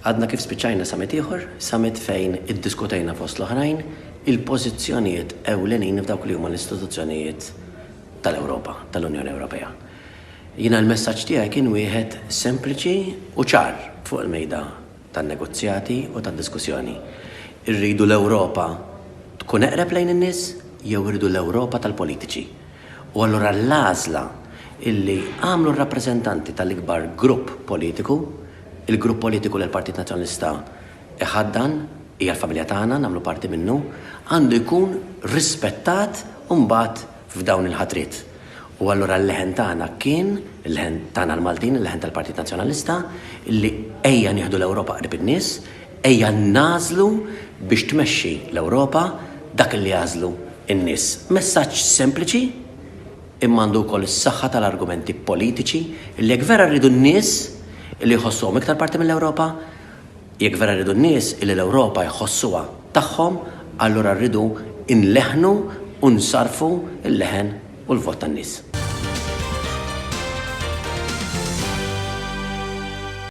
Għadna kif spiċċajna summit ieħor, summit fejn iddiskutejna fost l-oħrajn il-pożizzjonijiet ewlenin f'dawk li huma l-istituzzjonijiet tal-Ewropa, tal-Unjoni Ewropea. Jiena l-messaġġ tiegħi kien wieħed sempliċi u ċar fuq il-mejda tan-negozjati u tad-diskussjoni. Irridu l-Ewropa tkun eqreb lejn in-nies jew irridu l-Ewropa tal-politiċi? U allura l-għażla illi għamlu r-rappreżentanti tal-ikbar grupp politiku, il-grupp politiku li l-Partit Nazzjonalista iħaddan, hija l-familja tagħna, nagħmlu parti minnu, għandu jkun rispettat mbagħad f'dawn il-ħatriet. U allura l-leħen tagħna kien, il-leħen tagħna l-Maltin, il-leħen tal-Partit Nazzjonalista, illi ejja nieħdu l-Ewropa qrib in-nies, ejja nagħżlu biex tmexxi l-Ewropa dak illi jagħżlu n-nies. Messaġġ sempliċi imma għandu wkoll is-saħħa tal-argumenti politiċi illi jekk vera rridu n-nies illi jħossuhom iktar parti mill-Ewropa, Jekk vera rridu n-nies illi l-Ewropa jħossuha tagħhom, allura rridu nleħħnu u nsarrfu l-leħen u l-vot tan-nies.